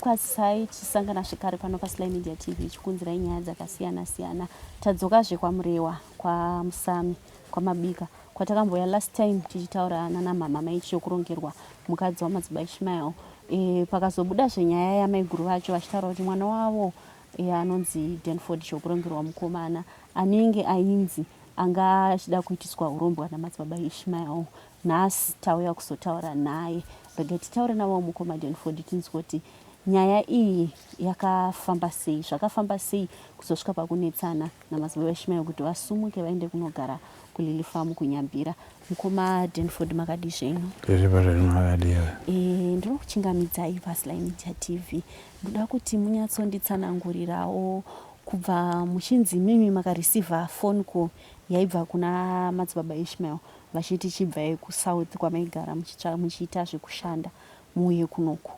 Ndinokukwazisai tichisangana zvekare pano paSly Media TV ichikunzirai nyaya dzakasiyana siyana. Tadzokazve kwaMurewa, kwaMusami, kwaMabika kwatakambouya last time tichitaura nana mhamha mai Chiyokurongerwa mukadzi waMadzibaba Ishmael. E, pakazobuda zvenyaya yamaiguru vacho vachitaura kuti mwana wavo e, anonzi Denford Chiyokurongerwa mukomana anenge ainzi anga achida kuitiswa hurombwa namadzibaba Ishmael. Nhasi tauya kuzotaura naye. Regai titaure navo mukoma Denford tinzwe kuti nyaya iyi yakafamba sei, zvakafamba sei kuzosvika pakunetsana namadzibaba Ishmael kuti vasumuke vaende kunogara kuLily Farm kuNyambira. Mukoma Denford makadii zvenyu? Tiripo zvedu makadii? E, ndinokuchingamidzai paSly Media TV. Ndoda kuti munyatsonditsanangurirawo kubva muchinzi mimi makareceiver phone call yaibva kuna madzibaba Ishmael vachiti chibvai kusouth kwamaigara muchiita zvekushanda muuye kunoku.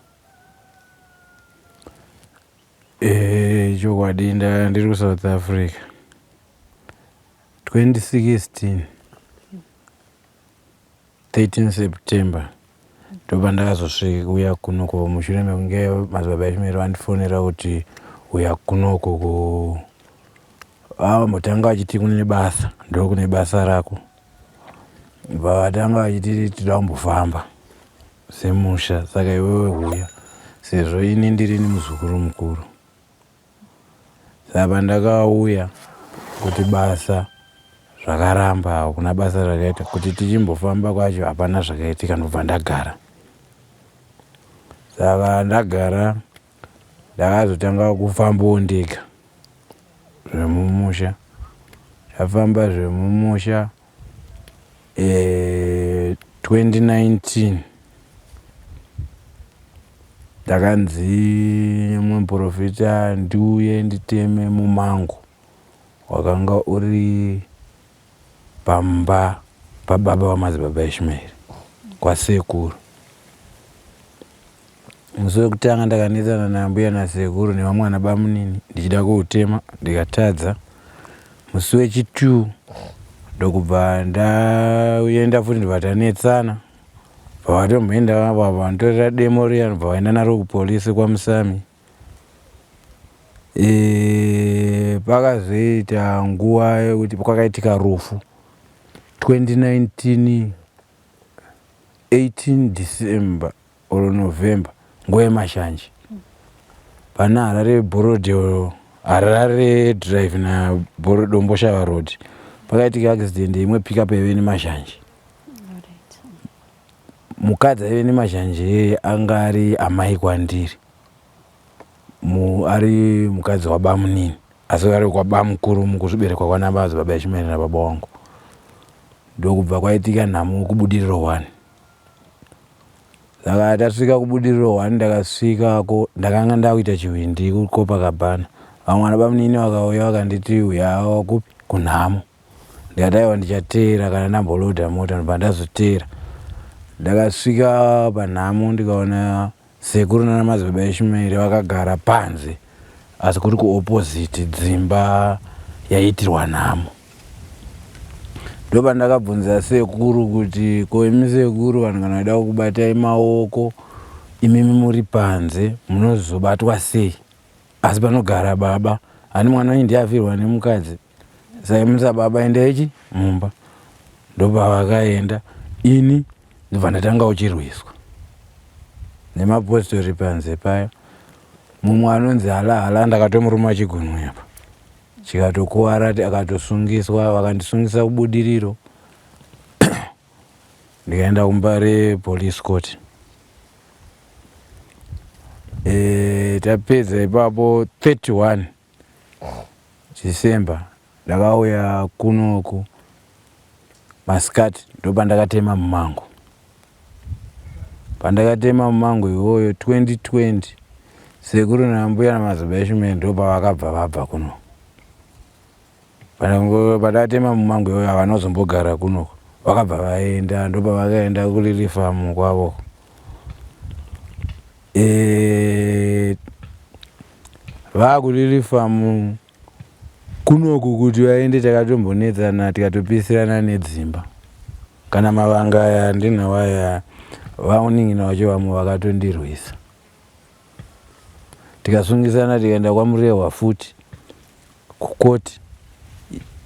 Eh, chokwadi ndiri kusouth Africa 2016 13 September ndopandakazosvika kuuya kunoko mushure mekunge madzibaba Ishmael vandifonera kuti uya kunoko ku vambotanga vachiti kune basa ndokune basa rako vatanga vachiti tinoda kumbofamba semusha saka iwewe huya sezvo ini ndirini muzukuru mukuru saka pandakauya kuti basa zvakaramba hakuna basa rakaita kuti tichimbofamba kwacho hapana zvakaitika ndobva ndagara saka ndagara ndakazotanga kufambawo ndega zvemumusha ndafamba zvemumusha eh, 2019 ndakanzi mumwe muprofita ndiuye nditeme mumango wakanga uri pamba pababa vamadzibaba Ishmaeri kwasekuru. Musi wekutanga ndakanetsana nambuya nasekuru nevamwe ana bamunini ndichida kuutema ndikatadza. Musi wechi2 ndokubva ndaenda futi ndobva tanetsana bva vatomboenda vanditorera demo riya ndobva vaenda naro kupolisi kwaMusami. E, pakazoita nguva yekuti kwakaitika rufu 2019 18 December or November nguva yemashanje pana Harare Borrowdale Harare Drive na Domboshava Road pakaitika accident imwe pickup yaive nemazhanje mukadzi aive nemazhanje iyeye anga ari amai kwandiri mu, ari mukadzi wabamunini asi ari kwabamukuru mukuzviberekwa kwana baba Ishmael nababa wangu ndokubva kwaitika nhamo kubudiriro one saka tasvika kubudiriro one ndakasvikako ndakanga ndakuita chihwindi kucopacabana vamwe vana bamunini vakauya vakanditi uya kupi kunhamo ndikati aiwa ndichateera kana ndambolodha mota ndobva ndazoteera ndakasvika panhamo ndikaona Sekuru nana madzibaba Ishmael vakagara panze asi kuri kuopposite dzimba yaiitirwa nhamo. Ndopandakabvunza sekuru kuti ko imi sekuru vanhu kana vaida kukubatai maoko imimi muri panze munozobatwa sei asi panogara baba ani mwana wenyu ndiye afirwa nemukadzi saka imi sababa endai chi mumba ndopavakaenda ini ndobva ndatanga uchirwiswa nemapostori panze paya mumwe anonzi hala hala ndakatomuruma chigunwe apa chikatokuvara akatosungiswa vakandisungisa kubudiriro ndikaenda kumbare police court e, tapedza ipapo 31 December ndakauya kunoku masikati ndopandakatema mumango pandakatema mumango iwoyo 2020 sekuru nambuya namadzibaba ishumeri ndopavakabva vabva kuno pandakatema mumango iwoyo havana kuzombogara kunoko vakabva vaenda ndopavakaenda kulilifamu kwavo e, vakulilifamu Kunoku kuti vaende takatombonetsana tikatopisirana nedzimba. Kana mavanga aya andinawo aya vanin'ina vacho vamwe vakatondirwisa. Tikasungisana tikaenda kwaMurehwa futi kukoti.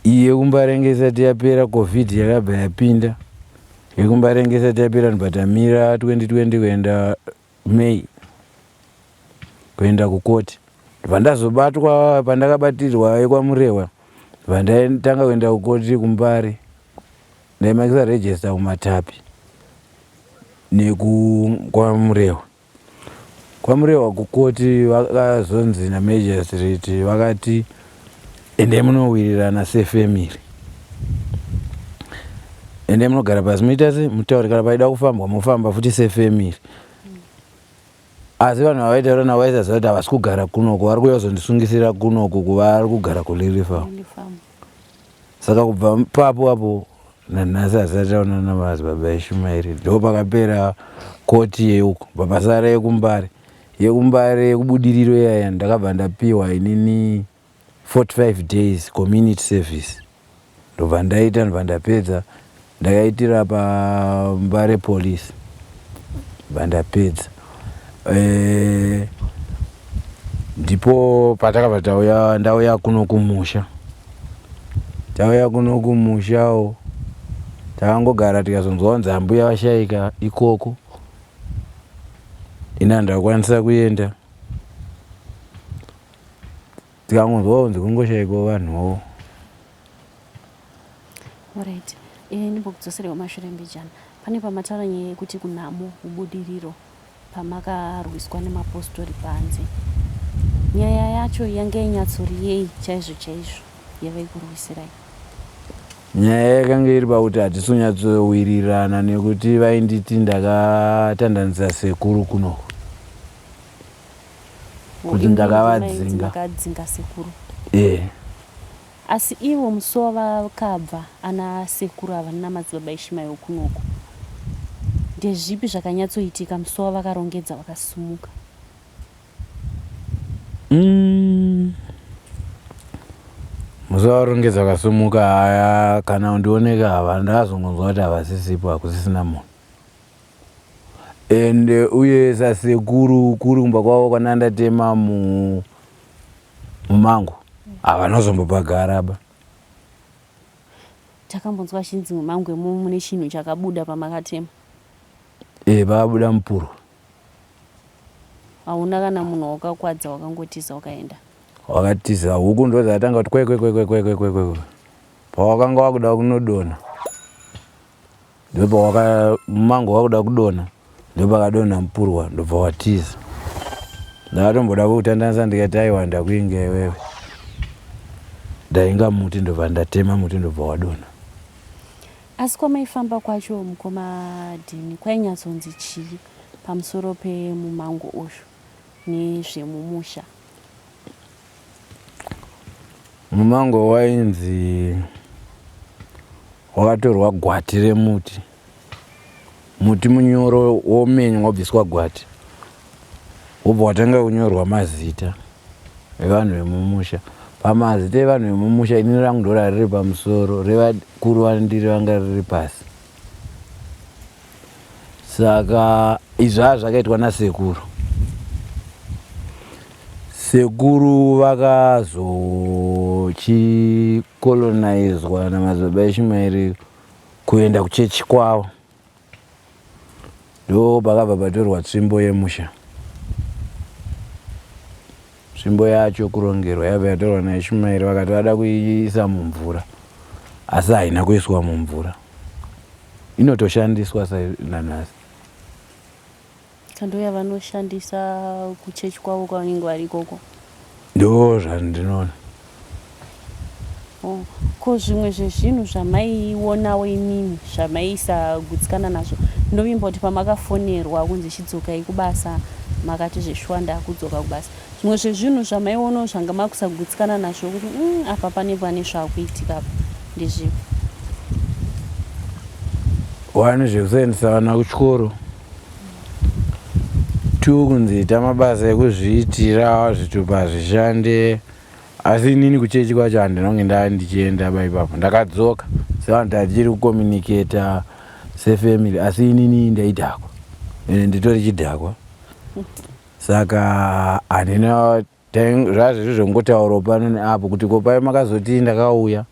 Iye kumbarenge isati yapera covid yakabva yapinda. Yekumbarenge isati yapera ndobva tamira 2020 kuenda May kuenda kukoti. Ndobva ndazobatwa pandakabatirwa yekwaMurehwa ndobva ndatanga kuenda kukoti kuMbare. Ndaimakisa register kuMatapi nekuKwaMurehwa. KwaMurehwa kukoti vakazonzi namagistrate vakati endai munowirirana sefamily. Endai munogara pasi muita se mutaure kana paida kufambwa mofamba futi sefamily. Asi vanhu vavaitaura navo vaisaziva kuti havasi kugara kunoko vari kuuya kuzondisungisira kunoko kuvari kugara kuLily Farm. Saka kubva papo apo nanhasi hasati taonana namadzibaba Ishumairi. Ndo pakapera koti yeuko papasara yekuMbare. YekuMbare yekubudiriro iyaya ndakabva ndapiwa inini 45 days community service ndobva ndaita ndobva ndapedza ndakaitira paMbare police ndobva ndapedza e, ndipo patakabva tauya ndauya kuno kumusha tauya kuno kumushawo takangogara tikazonzwa kunzi ambuya vashaika ikoko ini handakwanisa kuenda tikangonzwa kunzi kungoshaikawo vanhuwo Alright. Eh, ndimbokudzoserewo mashure mbijana. Pane pamataura nyaya yekuti kunhamo kubudiriro pamakarwiswa nemapostori panze. Nyaya yacho yange inyatsori yei chaizvo chaizvo yavaikurwisirai? Nyaya yakanga iri pakuti hatisi kunyatsowirirana nekuti vainditi ndakatandanisa sekuru kunoku. Kuti ndakavadzinga. Makadzinga sekuru. Eh. Asi ivo musi wavakabva ana sekuru ava namadzibaba Ishimael kunoku ndezvipi zvakanyatsoitika musi wavakarongedza vakasumuka? Musi wavarongedza vakasumuka haya kana undioneka hava ndakazongonzwa kuti havasisipo hakusisina munhu. And uye sasekuru kuri kumba kwavo kwanandatema mu mumango havanozombopagara ba. Takambonzwa chinzi mumango imomo mune chinhu chakabuda pamakatema. Eh, pakabuda mupurwa. Hauna kana munhu wakakwadza wakangotiza wakaenda. Wakatiza huku ndodzatanga kuti kwe kwe kwe kwe kwe kwe kwe. Pawakanga wakuda kunodonha ndopawaka mumango wakuda kudonha ndopakadonha mupurwa ndobva watiza. Ndakatomboda kukutandanisa ndikati aiwa ndakuinga iwewe. Ndainga muti ndobva ndatema muti ndobva wadonha. Asi kwamaifamba kwacho mukoma Dini kwainyatsonzi chii pamusoro pemumango uyu nezvemumusha? Mumango wainzi wakatorwa gwati remuti, muti munyoro womenywa wobviswa gwati, wobva watanga kunyorwa mazita evanhu vemumusha. Pamazita evanhu vemumusha ini rangu ndorariri pamusoro, revakuru vandiri vanga riri pasi. Saka izvi zvaa zvakaitwa nasekuru. Sekuru vakazochikolonizwa namadzibaba Ishumairi kuenda kuchechi kwavo. Ndo pakabva patorwa tsvimbo yemusha. Tsvimbo yacho kurongerwa yabva yatorwa naIshumairi vakati vada kuiisa mumvura asi haina kuiswa mumvura. Inotoshandiswa nanhasi. Kando yavanoshandisa kuchechi kwavo kwavanenge vari ikoko. Ndo zvandinoona. Oh, ko zvimwe zvezvinhu zvamaionawo imimi zvamaisagutsikana nazvo ndovimba kuti pamakafonerwa kunzi chidzokai kubasa makati zveshuwa ndakudzoka kubasa zvimwe zvezvinhu zvamaionawo zvanga makusagutsikana nazvo kuti mm, apa pane pane zvakuitika apa ndezvipi? One zvekusaendesa vana kuchikoro two kunzi ita mabasa ekuzviitira zvitupa hazvishande asi inini kuchechi kwacho handina kunge ndaa ndichienda ba ipapo ndakadzoka sevanhu tatichiri kucommunicata sefamily asi inini ndaidhakwa ende nditori chidhakwa. Saka handina zvazviri zvekungotaurawo pano neapo kuti ko paye makazotii ndakauya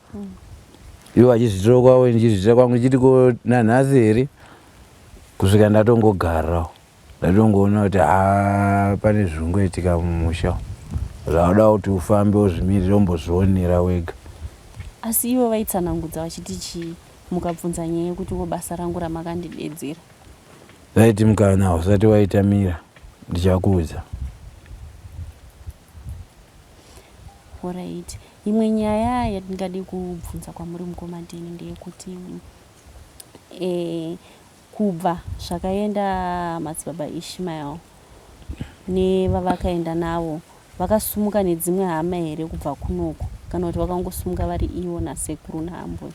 ivo vachizviitira kwavo ndichizviitira kwangu ndichiti ko nanhasi here kusvika ndatongogarawo ndatongoona kuti haa pane zviri kungoitika mumusha zvauda kuti ufambe uzvimirire umbozvionera wega. Asi ivo vaitsanangudza vachiti chii mukabvunza nyaya yekuti ko basa rangu ramakandidedzera? Vaiti mukana hausati waita mira ndichakuudza. Horaiti. Imwe nyaya yandingade kubvunza kwamuri mukoma Danny ndeyekuti eh, kubva zvakaenda madzibaba Ishmael nevavakaenda navo vakasumuka nedzimwe hama here kubva kunoku kana kuti vakangosumuka vari ivo nasekuru naambuya?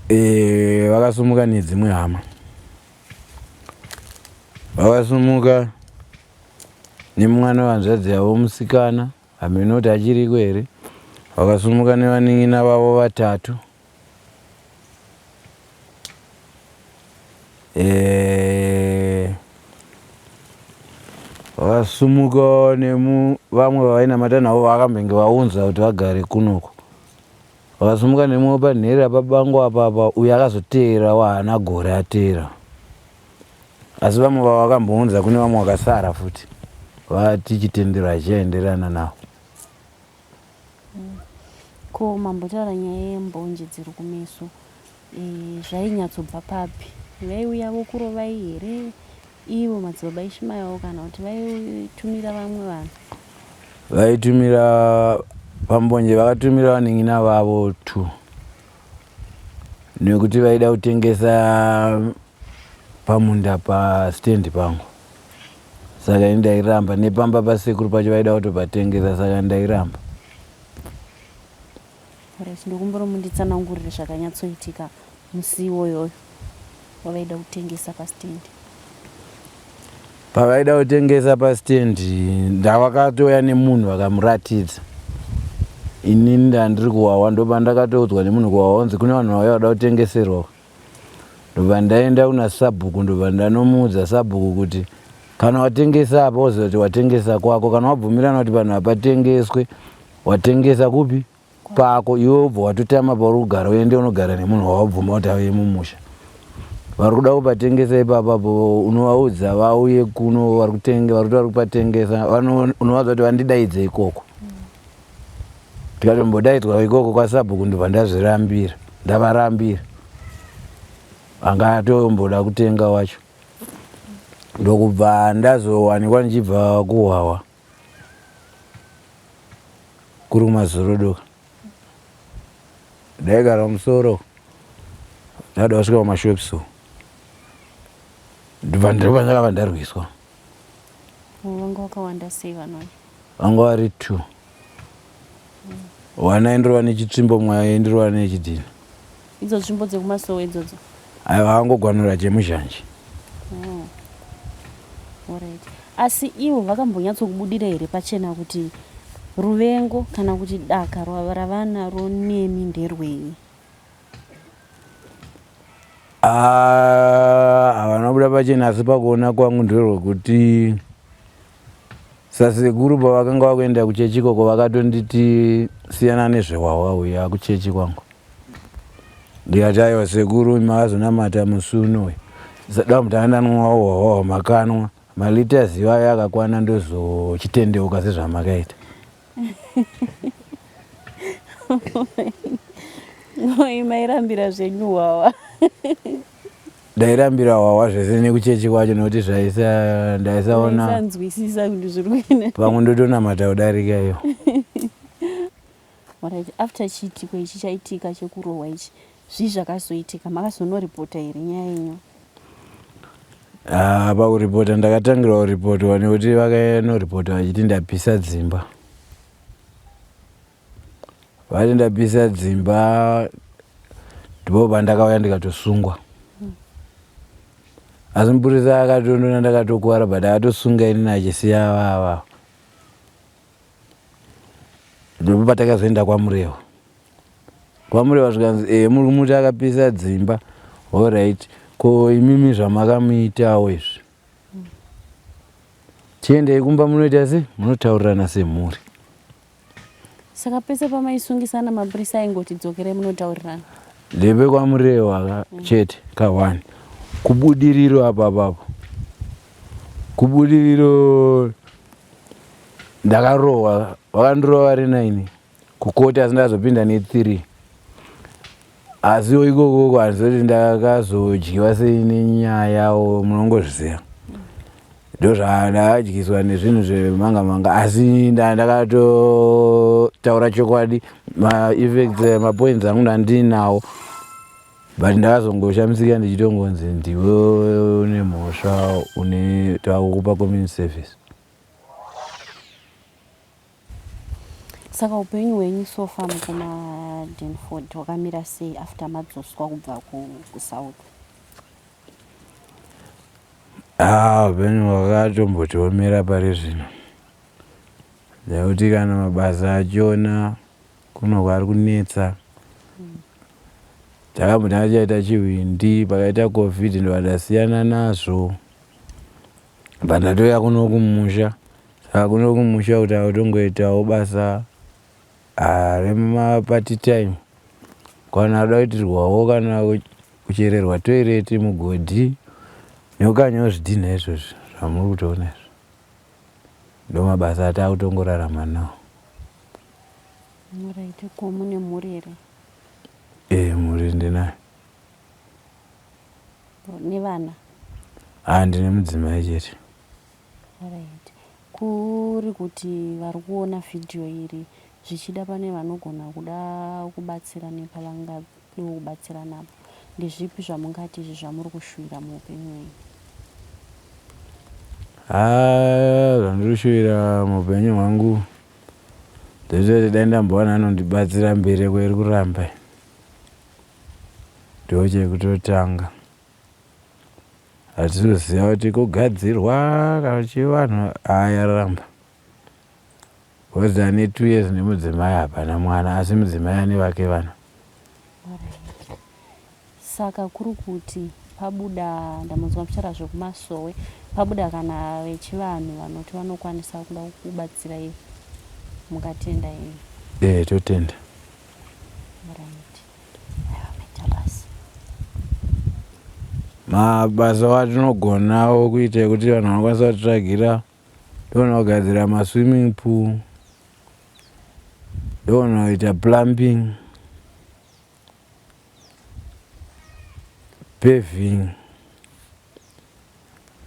E, vakasumuka nedzimwe hama vakasumuka nemwana wehanzvadzi yavo musikana hameno kuti achiriko here vakasumuka nevanin'ina vavo vatatu e, vakasumuka nemu vamwe vavainamata navo vakambenge vaunza kuti vagare kunoko Vakasumuka nemumwe panherera pabango apa apa uyo akazoteera wahaana gore ateera asi vamwe vavakambounza kune vamwe vakasara futi vati chitendero hachichaenderana navo. Ko mambotaura nyaya yembonje dziri kumeso e, zvainyatsobva papi? Vaiuya vokurovai here Ivo madzibaba Ishmael kana kuti vaitumira vamwe vanhu? Vaitumira pambonje, vakatumira vanin'ina vavo two nekuti vaida kutengesa pamunda pastand pangu saka ini ndairamba nepamba pasekuru pacho vaida kutopatengesa saka ndairamba. Right, ndokumbura munditsanangurire zvakanyatsoitika musi iwoyoyo wavaida kutengesa pastand. Pavaida kutengesa pastand ndavakatouya nemunhu vakamuratidza. Inini ndandiri kuwawa ndopandakatoudzwa nemunhu kuwawa kunzi kune vanhu vauya vada kutengeserwa. Ndobva ndaenda kuna sabhuku ndobva ndanomuudza sabhuku kuti kana watengesa apa woziva kuti watengesa kwako kana wabvumirana kuti vanhu hapatengeswe watengesa kupi pako iwe wobva watotama pauri kugara uende unogara nemunhu wawabvuma kuti auye mumusha vari kuda kupatengesa ipapapo unovaudza vauye kuno vari kutenge vari kuti vari kupatengesa unovaudza kuti vandidaidze ikoko ndikatombodaidzwa ikoko kwasabhuku ndobva ndazvirambira ndavarambira anga atomboda kutenga wacho ndokubva ndazowanikwa ndichibva kuhwawa kuri kumazorodoka ndaigara musoro ndada kusvika kumashops uko ndobva ndakabva ndarwiswa. Vanga vakawanda sei vanhu ava? Vanga vari two. One aindorova nechitsvimbo mumwe aindorova nechidhina. Idzo tsvimbo dzekumasowe idzodzo? Aiwa angogwanura chemuzhanje. Oh. Alright. Asi ivo vakambonyatsokubudira here pachena kuti ruvengo kana kuti daka ravanaro nemi nderwei? Ah, havana kubuda pachena asi pakuona kwangu nderwekuti sasekuru pavakanga vakuenda kuchechi ikoko vakatonditi siyana nezvehwahwa uya kuchechi kwangu ndikati aiwa sekuru makazonamata musi unoyu da mutanga ndanwa hwahwa hwamakanwa malitas iwayo akakwana ndozochitendeuka sezvamakaita Oi mairambira zvenyu hwawa. Ndairambira hwawa zvese nekuchechi kwacho nekuti zvaisa ndaisaona Ndaisanzwisisa kuti zviri kuenda. Pamwe ndotonamata kudarika iyo. Alright, after chiitiko ichi chaitika chekurohwa ichi, zvii zvakazoitika? Makazonoripota here nyaya yenyu? Ah, pakuripota ndakatangira kuripotwa nekuti vakanoripota vachiti ndapisa dzimba. Vati ndapisa dzimba ndipo pandakauya ndikatosungwa. Asi mupurisa akatondona ndakatokuvara but akatosunga inini achisiya vava. Ndipo patakazoenda kwaMurewa. KwaMurewa zvikanzi eh muri kumuti akapisa dzimba. Alright. Ko imimi zvamakamuitawo izvi. Chiendei kumba munoita sei? Munotaurirana semhuri. Saka pese pamaisungisana mapurisa aingoti dzokerai munotaurirana. Ndeve kwaMurewa ka chete ka one. Kubudiriro apa apapo. Kubudiriro ndakarohwa vakandirova vari nine kukoti asi ndazopinda ne three. Asiwo ikoko handizoti ndakazodyiwa sei nenyayawo munongozviziva. Ndozvandadyiswa nezvinhu zvemanga manga asi ndakatotaura chokwadi maeffects mapoints angu ndandinawo but ndakazongoshamisika ndichitongonzi ndiwe une mhosva une takukupa community service. Saka upenyu hwenyu so far mukoma Denford hwakamira sei after madzoswa kubva kuSouth? Ah, upenyu hwakatombotiomera pari zvino nekuti kana mabasa achona kuno kwari kunetsa takambotanga tichaita chihwindi pakaita covid ndobva ndasiyana nazvo but ndatouya kuno kumusha saka kuno kumusha kuti akutongoitawo basa ah, remapati time kana ada kuitirwawo kana kuchererwa toireti mugodhi nekukanyawo zvidhinha izvozvi zvamuri kutoona izvi ndo mabasa atakutongorarama nawo. Alright, ko mune mhuri here? Eh, mhuri ndinayo. Nevana? Ah, ndine mudzimai chete. Alright. Kuri kuti vari kuona vhidhiyo iri zvichida pane vanogona kuda kubatsira nepavangadiwo kubatsira napo. Ndezvipi zvamungati izvi zvamuri kushuvira muupenyu hwenyu? Haa zvandiri kushuvira muupenyu hwangu ndezvekuti dai ndambowana anondibatsira mbereko iri kuramba iyi. Ndochekutotanga. Hatisi kuziva kuti kugadzirwa kana chivanhu haa yaramba. Because ane two years nemudzimai hapana mwana asi mudzimai ane vake vana. Alright. Saka kuri kuti pabuda ndamunzwa muchitaura zvekumasowe pabuda kana vechivanhu vanoti vanokwanisa kuda kukubatsirai mungatenda imi? Eh totenda. Alright. Aiwa maita basa. Mabasa atinogonawo kuita ekuti vanhu vanokwanisa kutitsvagira ndogona kugadzira maswimming pool ndogona kuita plumbing paving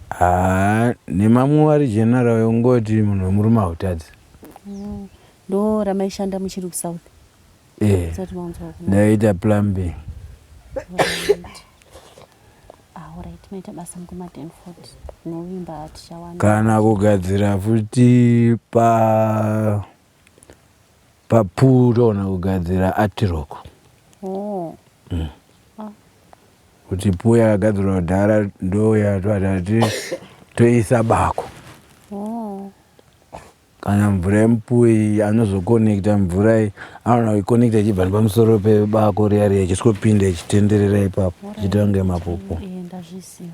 haa nemamwe ari general ekungoti munhu wemurume hautadzi Ndo ramaishanda muchiri kuSouth? Eh, Musati maunzwa kuno. ndaita plumbing. Alright. Ah, alright, maita basa mukoma Denford. Tinovimba tichawana. Kana kugadzira futi pa papool toona kugadzira atiroko. Oh. Ah. Kuti pool yakagadzirwa kudhara ndouya toatati toisa bako. Oh. Kana mvura yemupool iyi anozokonekta mvura iyi anoona kuikonekta ichibva nepamusoro pebako riya riya ichisvikopinda ichitenderera ipapo ichiita kunge mapopo. Eh, ndazviziva.